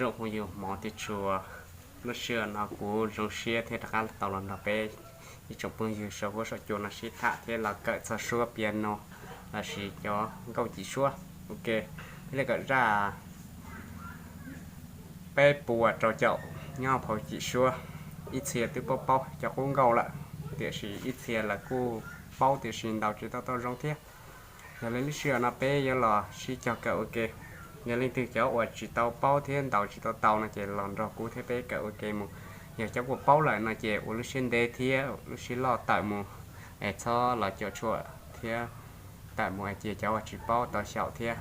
Tsoom phooj ywg hmov thiab tshua, lub sij hawm no kuv zoo siab thiab rov qab tau los nrog peb ib tsoom phooj ywg saum huab saum cua no sib tham thiab los kawm txog suab piano lossis cov nkauj cim suab. Ok, thiaj li kawm zaj peb puas rau caum nyob phau cim suab. Ib txhia twb paub paub cov qub nkauj lawm, tiam sis ib txhia lawv kuj paub tiam sis ntaus tsis tau tau zoo thiab. Yog li lub sij hawm no peb yuav los sib cog kawm ua ke. Yog leej twg cov uas tsis tau paub thiab ntaus tsis tau tau no ces los nrog kuv thiab peb kawm ua ke mus. Yog cov uas paub lawm no ces ua lub siab ntev thiab lub siab loj tawm mus, es txhob los cuam tshuam thiab tawm mus es cia cov uas tsis paub tau xyaum thiab.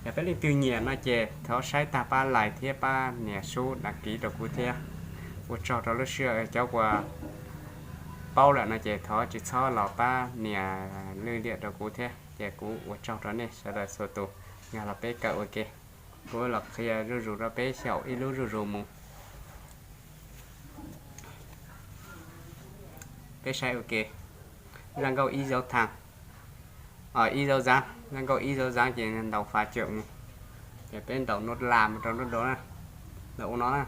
Yog peb leej twg nyiam no ces thov saib tag pab like thiab pab nias sub đăng ký rau kuv thiab. Ua tsaug rau lub sij hawm, cov uas paub lawm no ces thov tsis txhob los pab nias lwj liam rau kuv thiab. Ces kuv ua tsaug rau nej sawv daws txhua tus, yog los peb kawm ua ke. Kuv los qhia zuj zus rau peb xyaum ib lub zuj zus mus. Peb saib ua ke. Zaj nkauj Ib Dấu Tháng, Ib Dấu Dáng, zaj nkauj Ib Dấu Dáng ces ntaus fa cawm mus. Ces peb ntaus nốt la mus rau nốt do na, ntaus ua no na.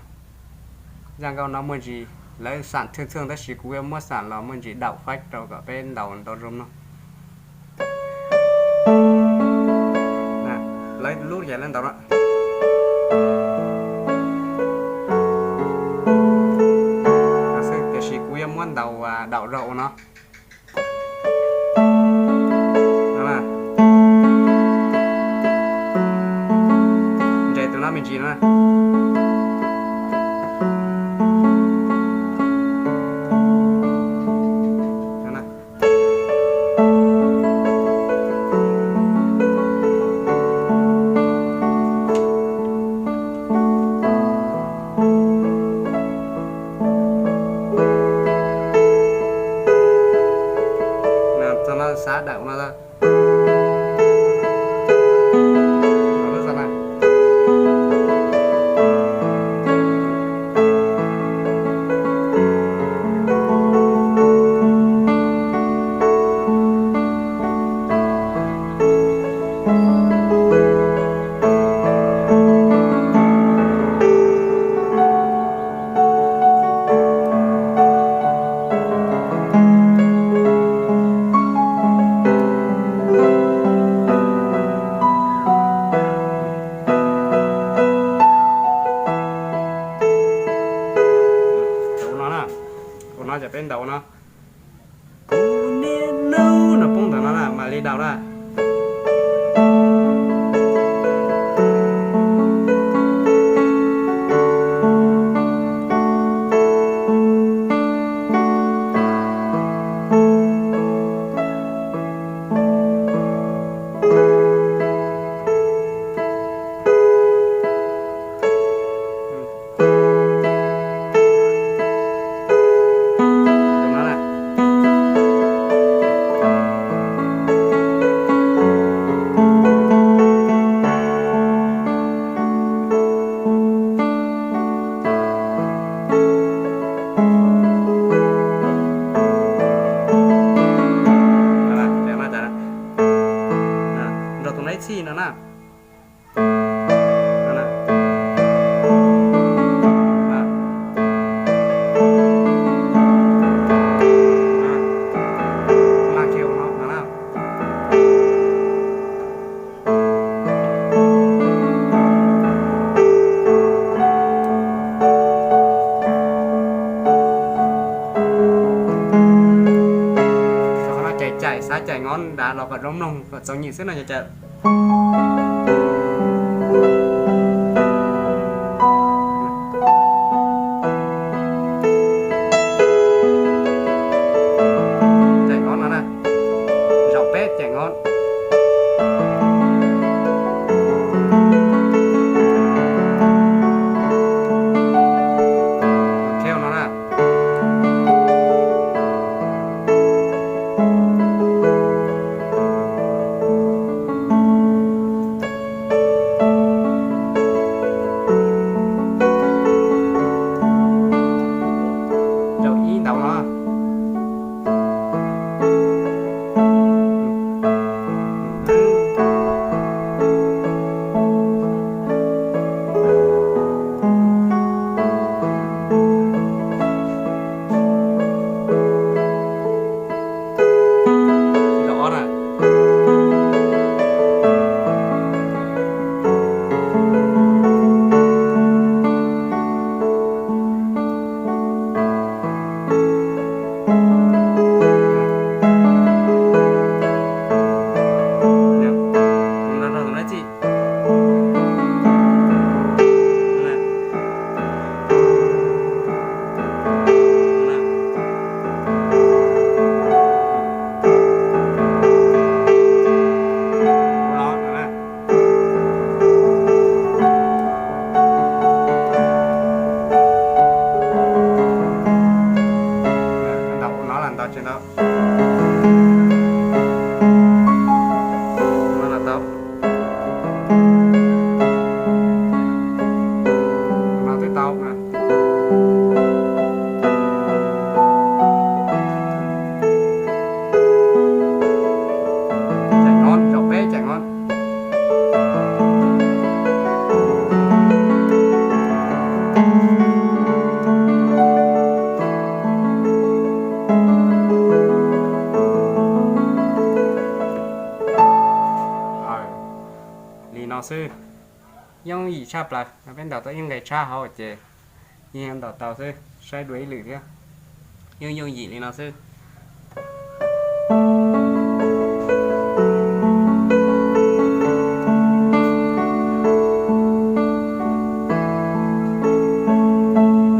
Zaj nkauj no muaj ntsis, lawv xam thwj thwj tab sis kuv yuav muab xam los muaj ntsis đậu phách rau kom peb ntaus ntau zoo no. Lawv lub ces lawv ntaus no. Tiam sis kuv yuav muab ntaus đậu rau ua no. Ntses tus no me ntsis no. Txog no xav đậu no. Tus no na, tus no ces peb ntaus no. Kuv niaj hnub no poob ntawm no na mam li đậu na. Nrog tus no ib txhij no na. Cais cais xav cais ngov dav los kom zoo mloog kom txaus nyim xwb no ces cais. Cais ngov no na, zaum peb cais ngov. Thiab no na. tshaj plaws, peb ntaus tau ib nqes tshab hauv ces yeej ntaus tau xwb, saib dua ib lwm thiab. Yooj yooj yim li no xwb.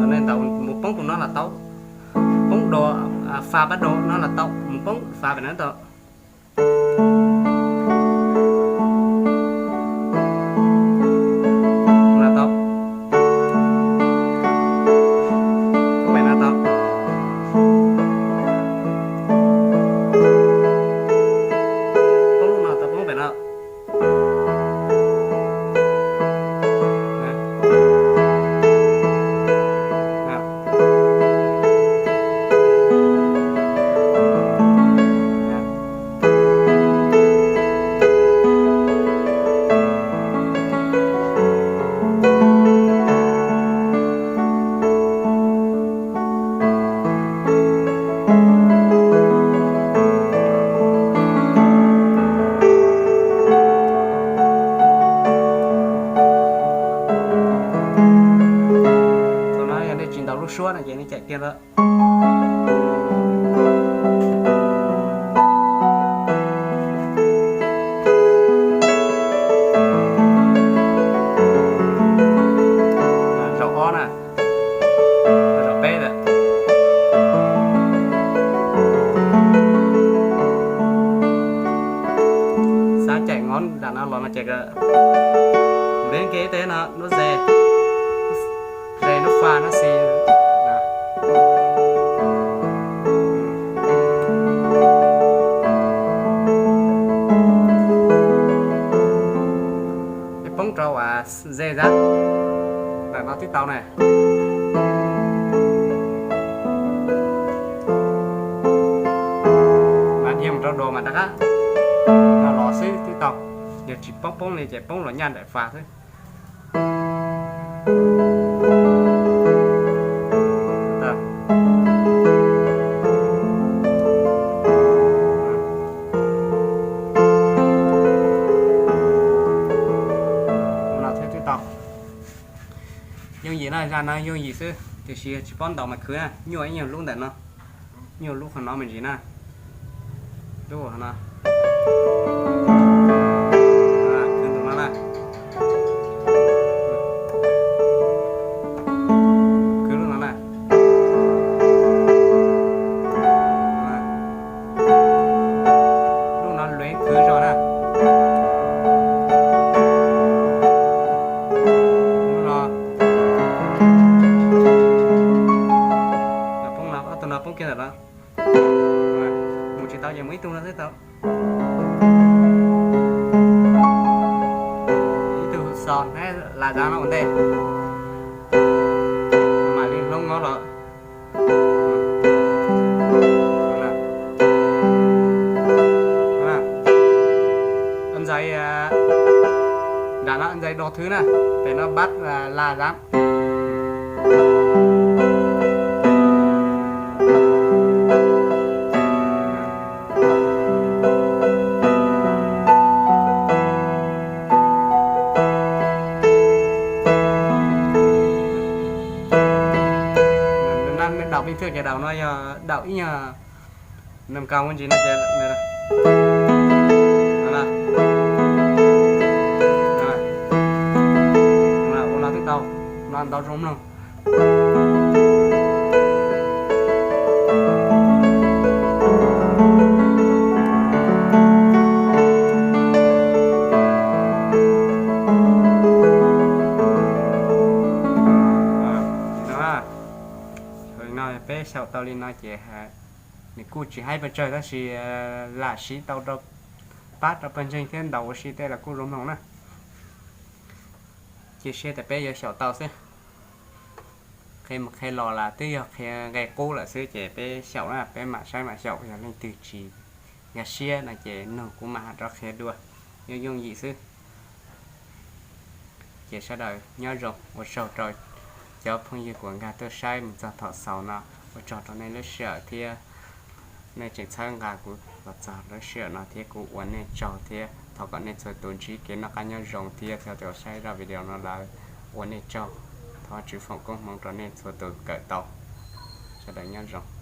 Nej ntaus mus poob tus no los tau, poob do, fa pab do no los tau, mus poob fa pem no tau. No tau, poob pem no tau, poob lub no tau, poob pem no. Thaum no yog nej tsis ntaus lub suab no ces nej cais kiag ntawd. Zaum ob na, zaum peb lawm. Xav cais ngov nram no los no ces ntev nkev tej no, nub ze, ze nub fa nub xi. Peb poob rau uas ze zab, ntawm no twb tau na. Mas dhia mus rau do mas rov qab no los xwb twb tau. Yog tsis poob poob li ces poob los nyaj ntawm fa xwb. Ua no thiab twb tau. Yooj yim na, zaj no yooj yim xwb, tiam sis tsis paub ntaus mas khwv na, nyuaj ib nyuag lub ntawm no, nyuaj lub qhov no me ntsis na. Lub no, khwv tus no na, khwv lub no na. Lub no luev khwv zog na. Lub no, poob no, ob tug no poob kiag ntawm no. Mus tsis tau ces mus ib tug no xwb tau. Ib tug xos nab las zav no ua ntej, mam li hloob no los. Ntxais, nram no ntxais do thwv na, pem no bab las zav. Nej daus peb thwj ces daus no yog daus ib nyuag nws kaus ua ntsis no ces ua no twb tau, no ntau zoo mloog. No, peb xyaum tau li no ces nws kuj tsis haib pes tsawg tab sis lam siv tau rau pab rau pawg ntseeg thiab ntaus ua si tej los kuj zoo mloog na. Cia siab tias peb yuav xyaum tau xwb. Qhia mus qhia los las twb yog qhia nqe qub lawm xwb ces peb xyaum na, peb mam saib mam xyaum, yog leej twg tsis nkag siab no ces nug kuv mam rov qhia dua, yooj yooj yim xwb. Ces sawv daws nyob zoo, ua tsaug rau cov phooj ywg uas nkag tuaj saib mus txog thaum xaus no, ua tsaug rau nej lub sij hawm thiab Nej tseem txhawb nqa kuv los txog lub sij hawm no thiab kuv ua nej tsaug thiab thov kom nej txhua tus ntsib kev noj qab nyob zoo thiab txhua tus saib zaj video no lawm ua nej tsaug. Thov Tswv foom koob hmoov rau nej txhua tus kawm tau. Sawv daws nyob zoo.